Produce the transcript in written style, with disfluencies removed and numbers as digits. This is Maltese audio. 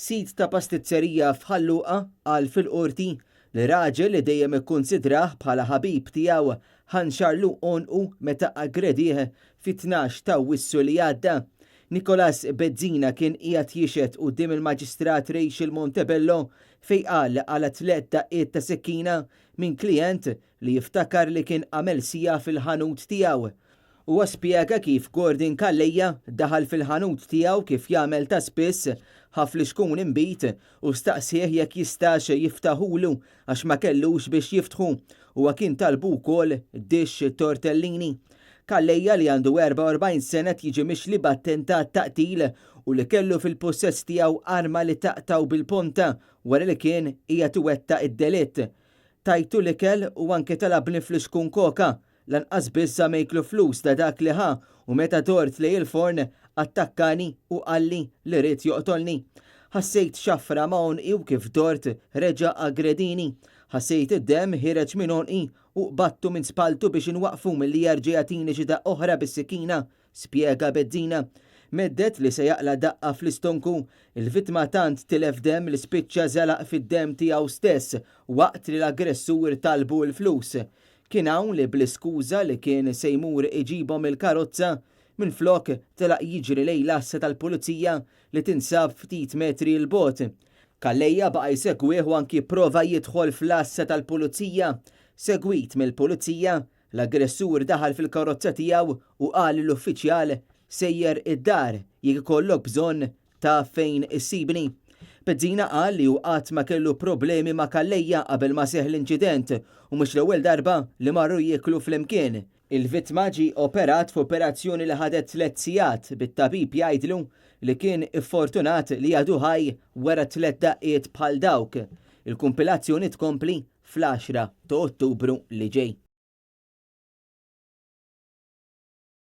Sid ta' pastizzerija f'Ħal Luqa qal fil-Qorti li raġel li dejjem ikkunsidrah bħala ħabib tiegħu ħanxarlu għonqu meta aggredih fit-12 ta' Awwissu li għadda. Nicholas Bezzina kien qiegħed jixhed quddiem il-Maġistrat Rachel Montebello fejn qal li qala' tlett daqqiet ta' sikkina minn klijent li jiftakar li kien għamel siegħa fil-ħanut tiegħu. Huwa spjega kif Gordon Calleja daħal fil-ħanut tiegħu kif jagħmel ta' spiss, ħa flixkun inbid u staqsieh jekk jistax jiftaħulu għax ma kellux biex jiftħu. Huwa kien talbu wkoll dixx tortellini. Calleja li għandu 44 sena qed jiġi mixli b'attentat ta' qtil u li kellu fil-pussess tiegħu arma li taqtgħu bil-ponta wara li kien qiegħed iwettaq id-delitt. Tajtu l-ikel u anke talabni flixkun koka. Lanqas biss żammejtlu flus ta' dak li ħa u meta dort lejn il-forn attakkani u qalli li ried joqtolni. Ħassejt xafra ma' għonqi u kif dort reġa' aggredini. Ħassejt id-demm ħiereġ minn għonqi u qbadtu minn spalltu biex inwaqqfu milli jerġa' jagħtini xi daqqa oħra bis-sikkina. Spjega Bezzina. Mhedded li se jaqla' daqqa fl-istonku, il-vittma tant tilef demm li spiċċa żelaq fid-demm tiegħu stess waqt li l-aggressur talbu l-flus. Kien hawn li bl-iskuża li kien se jmur iġibhom il-karozza, minflok telaq jiġri lejn l-għassa tal-pulizija li tinsab ftit metri 'l bogħod. Calleja baqa' jsegwih u anki pprova jidħol fl-għassa tal-pulizija. Segwit mill-pulizija, L-aggressur daħal fil-karozza tiegħu u qal lill-uffiċjal, Sejjer id-dar, jekk ikollok bżonn taf fejn issibni. Bezzina qal li hu qatt ma kellu problemi ma' Calleja qabel ma seħħ l-inċident u mhux l-ewwel darba li marru jieklu flimkien. Il-vittma ġie operat f'operazzjoni li ħadet tlett sigħat, bit-tabib jgħidlu li kien iffortunat li għadu ħaj wara tlett daqqiet bħal dawk. Il-kumpilazzjoni tkompli fl-għaxra ta' Ottubru li ġej.